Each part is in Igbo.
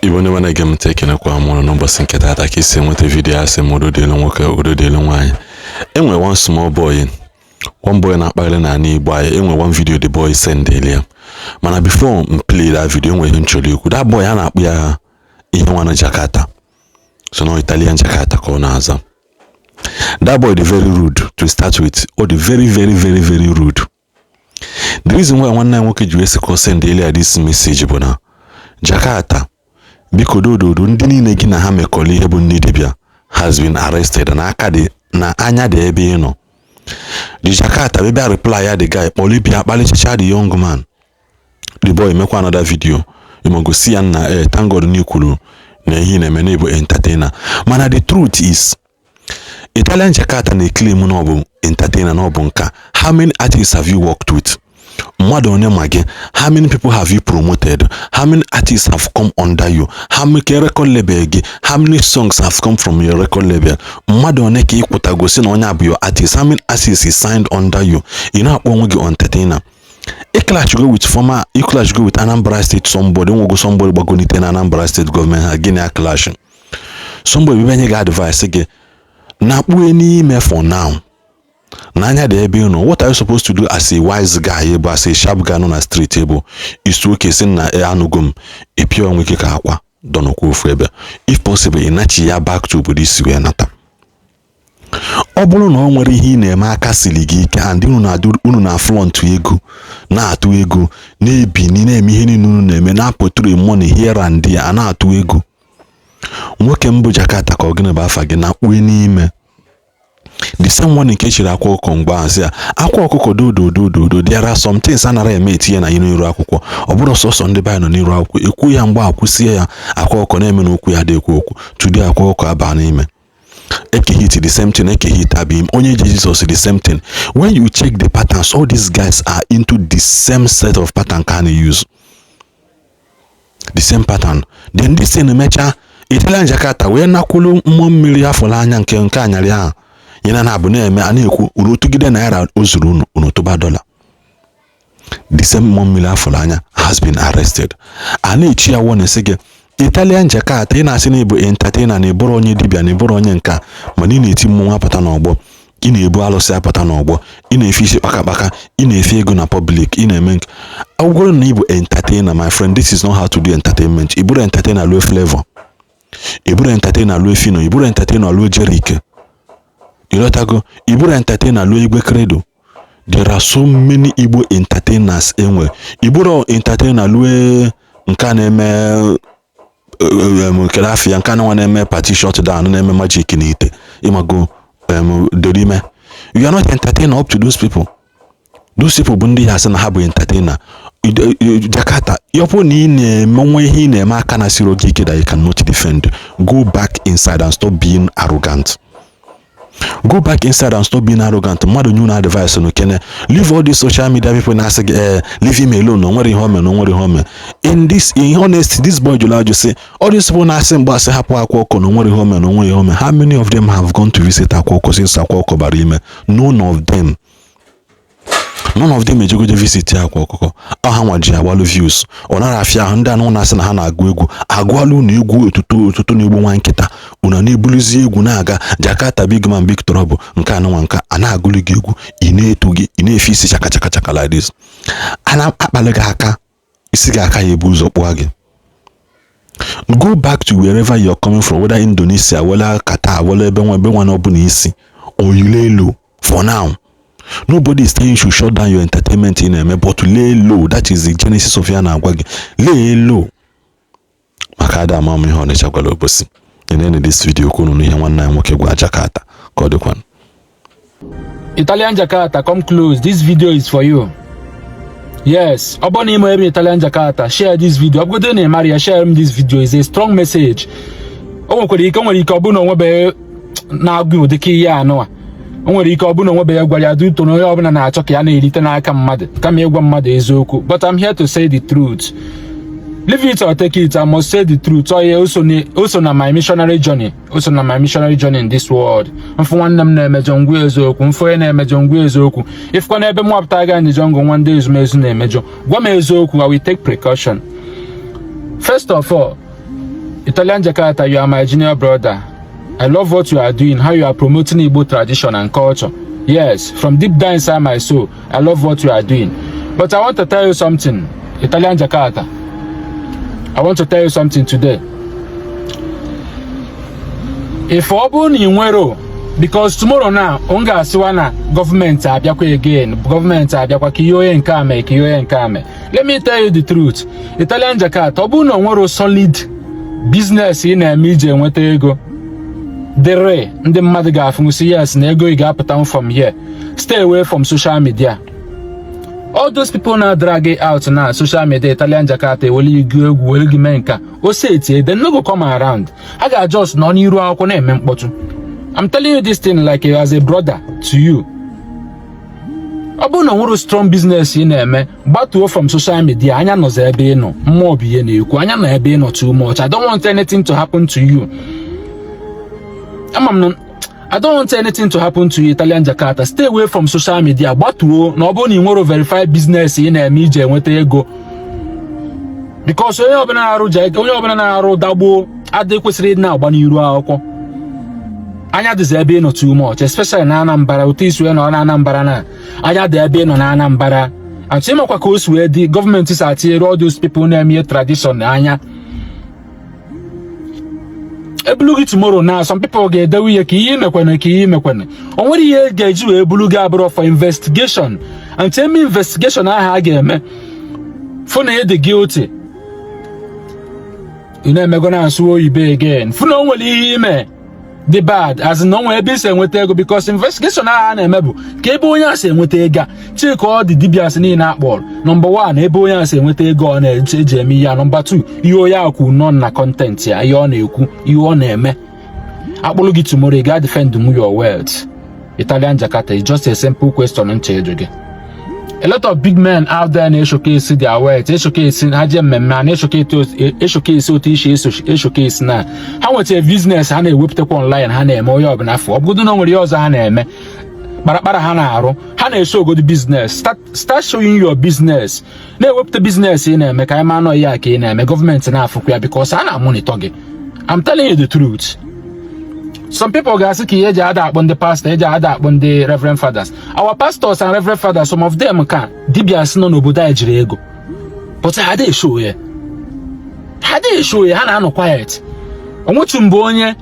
Igbo ndị na-ege m ntị, ekenekwa m ụnụ n'ụbọchị nke taata. Ka isi enweta video, asị m udo dịrị nwoke, udo dịrị nwaanyị. Enwe one small boy, one boy na-akpagharị n'ala Igbo anyị. Enwe one video the boy send ya, mana before m play that video, enwe ihe m chọrọ ikwu. That boy, a na-akpụ ya ihe nwa na Jakarta, so na Italian Jakarta ka ọ na-aza. That boy dị very rude to start with. Ọ dị very, very, very, very rude. The reason why nwanne ya nwoke ji wee sị ka ọ send ya this message bụ na Jakarta, biko, dododo, ndị niile gị na ha mekọrọ ihe bụ ndị dibịa has been arrested na aka dị na anya dị ebe ị nọ. The Jakarta bịa reply ya, the guy kpọrọ bịa kpalichacha the young man. The boy mekwa another video ịmagosi ya nna, thank God na ikwuru na ihe ị na-eme na ịbụ entertainer. Mana the truth is, Italian Jakarta na-eclaim na ọ bụ entertainer, na ọ bụ nka. How many artists have you worked with? Mmadụ onye ma gị? How many people have you promoted? How many artists have come under you? How many ka record label gị? How many songs have come from your record label? Mmadụ one ka ị kwụtagosi na onye a bụ your artist? How many artists is signed under you? Ị na-akpọ onwe gị entertainer. Ị clash go with former, ị clash go with Anambra State somebody, nwego somebody gbagonite na Anambra State government ha gịnị a clash. Somebody bịa nye gị advice gị na kpue n'ime for now n'anya dị ebe ị nọ. What are you supposed to do as a wise guy, bụ as a sharp guy nọ na street bụ isu oke si na anụgo m ịpịa onwe gị ka akwa dọnọkwa ofu ebe. If possible, ị nachi ya back to obodo isi wee nata. Ọ bụrụ na ọ nwere ihe ị na-eme aka siri gị ike and unu na flaunt ego, na-atụ ego, na-ebini, na-eme ihe niile unu na-eme, na-apụtụrụ money here and there, a na-atụ ego, nwoke mbụ Jakarta, ka ọ gịnị bụ afa gị na kpue n'ime? The same one nke echiri akwa ọkụkọ mgbe ahụ sị ya akwa ọkụkọ dododododo. There are some things anara eme etinye na iru akwụkwọ. Ọ bụrụ sọsọ ndị be anyị nọ n'iru akwụkwọ ekwu ya mgbe akwụsie ya, akwa ọkụkọ na-eme na okwu ya dị ekwu okwu. Today akwa ọkụkọ aba n'ime. Eke Hit, the same thing. Eke Hit abịa onye ji Jesus, the same thing. When you check the patterns, all these guys are into the same set of pattern ka a na-use, the same pattern. Then this thing emechaa, Italian Jakarta wee nakwulu mmụọ mmiri afọrọ anya nke anyarị ahụ ya na abụ na-eme a na-ekwu unu tụgide naira o zuru unu, unu tụba dọla. The same mmụọ mmiri afọrọ anya has been arrested. A na-echi ya warning sị gị, Italian Jakarta, ị na-asị na ịbụ entertainer, na ịbụrụ onye dibịa, na ịbụrụ onye nka, mana ị na-eti mmọnwụ apụta n'ọgbọ, ị na-ebu alụsị apụta n'ọgbọ, ị na-efe isi kpakakpaka, ị na-efe ego na public, ị na-eme nke ọ bụrụ na ị bụ entertainer. My friend, this is not how to do entertainment. Ị bụrụ entertainer lue Flavour, ị bụrụ entertainer lue Phyno, ị bụrụ entertainer lue Jeriq, ịghọtago? Ị bụrụ entertainer lue Igwe Credo. There are so many Igbo entertainers enwe. Ị bụrụ entertainer lue nke a na-eme kere afọ ya, nke a nwa na-eme party shut down, na-eme magic n'ite ịmago dorime. You are not entertainer up to those people. Those people bụ ndị ya asị na ha bụ entertainer. Jakarta, ọ bụrụ na ị na-eme nwa ihe ị na-eme aka na siri oge ike that you cannot defend, go back inside and stop being arrogant. Go back inside and stop being arrogant. Mmadụ nye unu advice no kene, leave all these social media people na-asị gị, leave him alone, na o nwere ihe o mere, na o nwere ihe o mere. In this, in honest, this boy jụrụ ajụ sị, all these people na-asị mgbe asị hapụ akwa ọkụ, na o nwere ihe o mere, na o nwere ihe o mere, how many of them have gone to visit akwa ọkụ since akwa ọkụ bara ime? None of them. None of them ejegoje visit akwa ọkụkọ. Ọ ha nwa ji agbalụ views. Ọ nara afịa ahụ. Ndị anụ na-asị na ha na-agụ egwu, agụọla unu egwu otuto otuto na-egbu nwa nkịta. Unu na-ebulizi egwu na-aga. Jakarta, big man, big trouble, nke anụnwa nke a na-agụlụ gị egwu, ị na-eto gị, ị na-efe isi chaka chaka chaka like this. A na-akpalị gị aka isi gị aka ya ebu ụzọ kpụọ gị. Go back to wherever you're coming from, whether Indonesia, whether Qatar, whether ebe nwa ebe nwa na ọbụla isi or you lay low for now. Nobody is saying you should shut down your entertainment ị na-eme, but lay low. That is the genesis of ya na-agwa gị lay low, maka ada ama m ihe Ọnịcha gwara Obosi. In this video kwunu n'ihe nwanne anyị nwoke gwa Jakarta ka ọ dịkwa. Italian Jakarta, come close. This video is for you. Yes, ọ bụrụ na ị ma ebe Italian Jakarta, share this video. Ọ bụgodo na ị mara ya, share m this video. Is a strong message. O nwekwara ike, o nwere ike ọ bụrụ na o nwebeghị na-agụ ụdịka ihe anụ a. O nwere ike ọ bụrụ na o nwebeghị gwara ya duto na onye ọbụla na-achọ ka ya na-erite n'aka mmadụ kama ịgwa mmadụ eziokwu. But I'm here to say the truth. Leave it or take it, I must say the truth. Oh yeah, also na my missionary journey. Also na my missionary journey in this world. Mfụ nwanne m na-emejọ, ngwa eziokwu. Mfụ onye na-emejọ, ngwa eziokwu. Ifụkwa n'ebe m wapụta ga ndị jungle, nwa ndị ezumezu na-emejọ, gwa m eziokwu, I will take precaution. First of all, Italian Jakarta, you are my junior brother. I love what you are doing, how you are promoting Igbo tradition and culture. Yes, from deep down inside my soul, I love what you are doing. But I want to tell you something, Italian Jakarta. I want to tell you something today. If ọ bụrụ na ị nwere, because tomorrow now m ga-asịwa na gọọmenti abịakwa again, gọọmenti abịakwa ka ihe onye nke a mee, ka ihe onye nke a mee. Let me tell you the truth, Italian Jakarta, ọ bụrụ na o nwere solid business ị na-eme iji enweta ego dịrị ndị mmadụ ga-afụnwụsị, yes, na ego ị ga-apụta from here, stay away from social media. All those people na drag it out na social media, Italian Jakarta, eweli gị egwu, weli gị mee nka o setie, they no go come around. Ha ga-just nọ n'iru akwụkwọ na-eme mkpọtụ. I'm telling you this thing like as a brother to you. Ọ bụrụ na o nwere strong business ị na-eme, gbatuo from social media. Anya nọzi ebe ị nọ, mmụọ bụ ihe na-ekwu, anya nọ ebe ị nọ too much. I don't want anything to happen to you. Ama m na I don't want anything to happen to you, Italian Jakarta. Stay away from social media. Gbatuo na ọ bụrụ na ị nwere verified business ị na-eme iji enweta ego. Because onye ọbụla na-arụ, onye ọbụla na-arụ dagbuo adị kwesịrị ịdị na-agba n'iru akwụkwọ. Anya dịzi ebe ị nọ too much, especially na Anambra. Otu isi wee nọ na Anambra na anya dị ebe ị nọ na Anambra. And ịmakwa ka o si wee dị, gọọmenti si atinyere all those people na-eme ihe tradition anya. Ebulu gị tomorrow na some people ga-edewe ihe ka ihe imekwana, ka ihe imekwana. O nwere ihe ga-eji wee bulu gị abụrụ for investigation, and eme investigation ahụ a ga-eme fụ na ị dị guilty. Ị na-emego na-asụ oyibo again, fụ na o nwere ihe ime dị bad, as in na o nwere ebe isi enweta ego, because investigation ahụ a na-eme bụ ka ebe onye a si enweta ego a. Chika ọ dị, dibias niile akpọrọ, number 1, ebe onye a si enweta ego ọ na-eji eme ihe a. Number 2, ihe onye a kwu nọ na content ya, ihe ọ na-ekwu, ihe ọ na-eme. Akpụrụ gị tomorrow, ị ga defend your wealth? Italian Jakarta, is just a simple question nche ịjụ gị. A lot of big men out there na-eshowcase their wealth, eshowcase ha jee mmemme a na-eshowcase otu isi eshowcase na ha nwetara business ha na-ewepụtakwa online, ha na-eme onye ọbụla afọ. Ọ bụgodu na o nwere ihe ọzọ ha na-eme kparakpara ha na-arụ, ha na-esho ogodu business. Start showing your business, na-ewepụta business ị na-eme ka anyị ma nọ ihe a ka ị na-eme, gọọmenti na-afụkwa ya, because a na-amonitor gị. I'm telling you the truth. Some people ga-asị ka ihe eji ada akpọ ndị pastor, eji ada akpọ ndị reverend fathers. Our pastors and reverend fathers, some of them ka dibias nọ n'obodo anyị jiri ego, but ha adịghị show ya, ha adịghị show ya, ha na-anọ quiet. Onwetu mgbe onye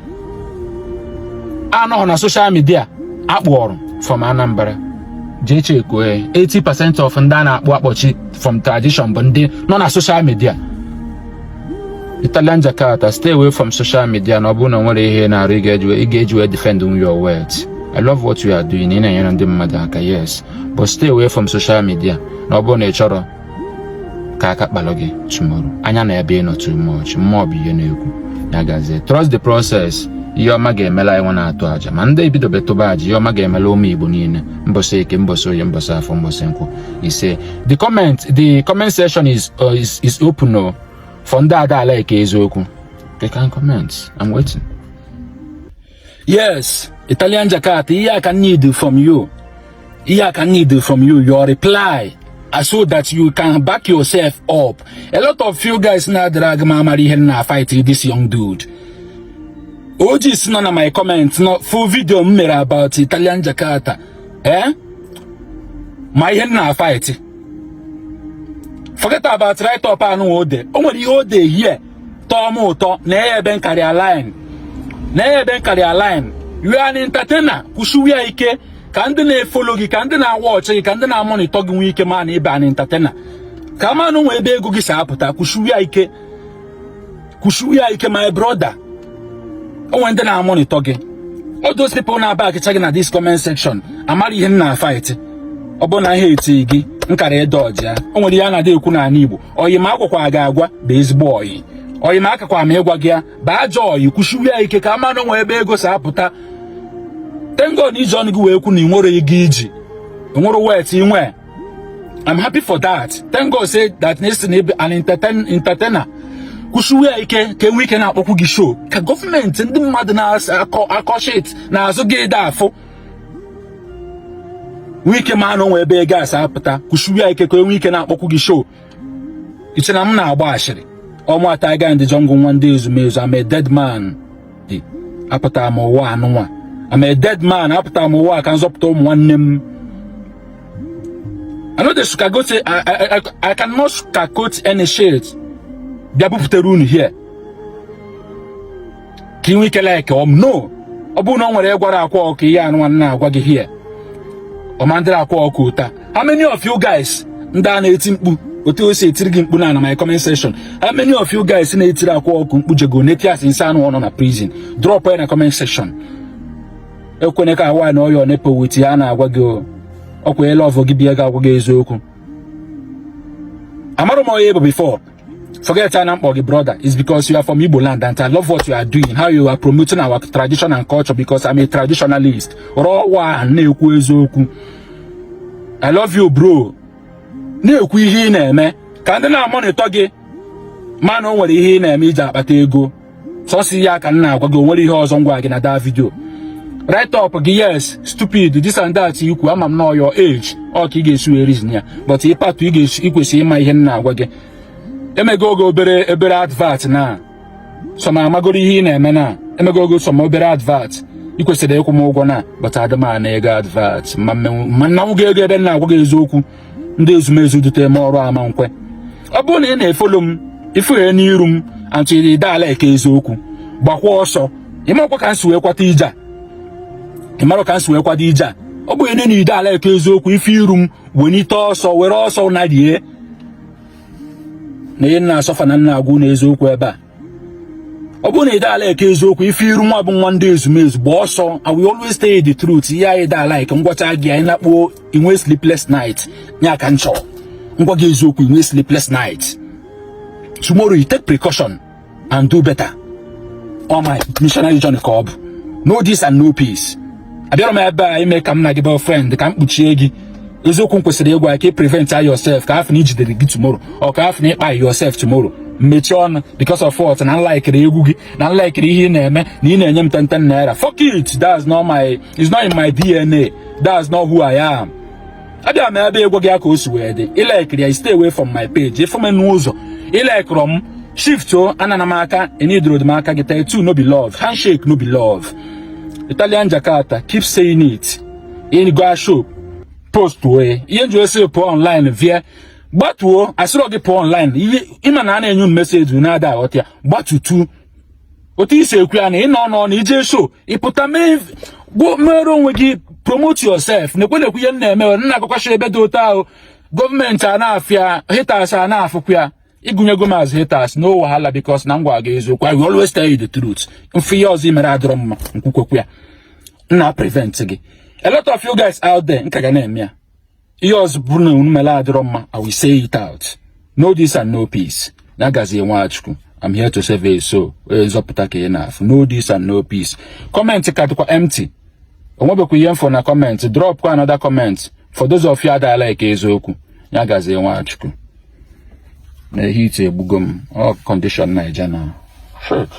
anọghị na social media akpọrọ from Anambra jee chekuo ya. 80% of ndị a na-akpọ akpọchi from tradition bụ ndị nọ na social media. Italian Jakarta, stay away from social media na ọ bụrụ na o nwere ihe na-arụ ị ga-eji wee defend your wealth. I love what you are doing. Ị na-enyere ndị mmadụ aka, yes, but stay away from social media na ọ bụrụ na ị chọrọ ka aka kpalụ gị tomorrow. Anya na ebe ị nọ too much. Mmụọ bụ ihe na-ekwu ya gazie. Trust the process. Ihe ọma ga-emela anyị nwa na-atụ aja, ma ndị ebidobe tụba aja. Ihe ọma ga-emela ụmụ Igbo niile, mbọsị Eke, mbọsị Oye, mbọsị Afọ, mbọsị Nkwụ. Ise. The comment section is open o for ndị ada ala eke eziokwu. They can comment. I'm waiting. Yes, Italian Jakarta, ihe I can need from you, ihe I can need from you, your reply, so that you can back yourself up. A lot of you guys na drag ma amara ihe na fight this young dude. OG si nọ na my comment no full video m mere about Italian Jakarta. Eh? Ma ihe na fight. Forget about write up anụ ode. O nwere ihe ode here tọọ m ụtọ na ya ebe nkarị line. Na ya ebe nkarị line. You are an entertainer. Kwụsịwe ya ike ka ndị na-efollow gị, ka ndị na-awatch gị, ka ndị na-amonitor gị nwee ike ma na ịba an entertainer. Ka amanụ nwee ebe ego gị si apụta. Kwụsịwe ya ike. Kwụsịwe ya ike, my brother. O nwere ndị na-amonitor gị. All those people na-aba akịcha gị na this comment section amara ihe m na-fight. Ọ bụ na ihe eti gị nkara ịdọji ya. O nwere ihe a na-adị ekwu n'ala Igbo: oyi ma akwakwa gị agwa bụ ezigbo oyi, oyi ma akakwa m ịgwa gị ya bụ ajọ oyi. Kwụsịwe ya ike ka amanụ nwee ebe ego si apụta. Thank God na iji ọnụ gị wee kwu na ị nwere ego iji nwere wealth inwe. I'm happy for that. Thank God say that na esi na an entertainer. Kwụsịwe ya ike ka enwee ike na-akpọkwu gị show, ka gọọmenti ndị mmadụ na-akọ akọ shit na-azụ gị ịda afụ nwee ike ma na onwe ebe ego asa apụta. Kwụsịwe ya ike ka enwee ike na-akpọkwu gị show. Iche na m na-agba ashịrị? Ọmụ Tiger in the Jungle, nwa ndị ezumezu. I'm a dead man. Apụtara m ụwa anụnwa. I'm a dead man. Apụtara m ụwa ka nzọpụta ụmụ nwanne m. I no dey sugarcoat. I cannot sugarcoat any shit. Bịa bupụtere unu here ka ị nwee ike like ọm no. Ọ bụrụ na ọ nwere ịgwara Akwa Ọkụ ihe anụnwa na-agwa gị here, ọmandịrị Akwa Ọkụ ụta. How many of you guys ndị a na-eti mkpu otu o si etiri gị mkpu na my comment section, how many of you guys na-etiri Akwa Ọkụ mkpu jego neti asị nsị anụ ọ nọ na prison? Drop ya na comment section. Ekwene ka awa na ọya nepo with ya na-agwa gị o. Ọkwa ele ọvọ gị bịa ga-agwa gị eziokwu. Amarụ m onye bụ before. Forget na mkpọ gị brother is because you are from Igbo land and I love what you are doing, how you are promoting our tradition and culture, because I'm a traditionalist. Rọwa na-ekwu eziokwu. I love you, bro. Na-ekwu ihe ị na-eme ka ndị na-amonitor gị ma na o nwere ihe ị na-eme iji akpata ego. Sọsọ ya ka m na-agwa gị. O nwere ihe ọzọ ngwa gị na that video write up gị? Yes, stupid, this and that ikwu, ama m na your age ọ ka ị ga-esi wee reason ya, but ịpatụ ị ga-esi ikwesị ịma ihe m na-agwa gị. Emego oge obere ebere advert na some amagoro ihe ị na-eme na emego oge some obere advert ị kwesịrị ịkwụ m ụgwọ na, but adị m na ego advert ma mmanwụ gị ego. Ebe m na-agwa gị eziokwu, ndị ezumezu dute m ọrụ ama nkwe. Ọ bụrụ na ị na-efollow m, ifughe n'iru m antị dala eke eziokwu, gbakwa ọsọ. Ịmakwa ka m si wee kwata ije a, ịmarụ ka m si wee kwado ije a. Ọ bụ na ide ala eke eziokwu, ife iru m, wenite ọsọ, were ọsọ na rie na ihe na-asọfa na nna agwụ na eziokwu ebe a. Ọ bụrụ na ide ala eke eziokwu, ife iru nwa bụ nwa ndị ezumezu, gba ọsọ. I will always tell you the truth. Ihe anyị da like ngwacha gị, anyị nakpuo inwe sleepless night ya ka m chọrọ ngwa gị eziokwu. Inwe sleepless night tomorrow, you take precaution and do better. All my missionary journey ka ọ bụ no this and no peace. Abịara m ebe a ime ka m na gị bụ friend, ka m kpuchie gị eziokwu m kwesịrị ịgwa ka ị prevent yourself, ka afọ na ijidere gị tomorrow, ọ ka afọ na ịkpa yourself tomorrow, mechie ọnụ because of what? Na nlikiri egwu gị, na nlikiri ihe ị na-eme, na ị na-enye m 10 naira. Fuck it. That's not my, it's not in my DNA. That's not who I am. Abịa m ebe ịgwa gị ya ka o si wee dị. Ịlikiri ya, stay away from my page. Ịfụ m n'ụzọ, ịlikụrọ m, shift o anana m aka enidoro m aka gị. Tattoo no be love, handshake no be love. Italian Jakarta, keep saying it. In go show post wee ihe nji esi pụọ online vie gbatuo. Asịrọ gị pụọ online. Ihe ịma na a na-enye unu message na-ada aghọta ya, gbatutu otu isi ekwu ya na ị nọ nọ na ije show, ịpụta mee mere onwe gị, promote yourself. Na-ekwe na-ekwu ihe m na-eme nna agakwacha ebe dị otu ahụ. Gọọmenti a na-afịa, haters a na-afụkwa ya. Ịgụnyego m as haters, no wahala, because na m gwa gị eziokwu. I will always tell you the truth. Mfe ihe ọzọ i mere adịrọ mma, nkwukwekwu ya nna prevent gị. A lot of you guys out there nka ga na-eme ya. Ihe ọzọ bụ na unu mere adịrọ mma, I will say it out. No this and no peace. Na gazie Nwachukwu. I'm here to save a soul. Onye nzọpụta ka ị na-afụ. No this and no peace. Comment ka dịkwa empty. O nwebekwa ihe mfọ na comment. Drop kwa another comment for those of you adala eke eziokwu. Ya gazie Nwachukwu. Na heat egbugo m. Ọ condition Naija na shit.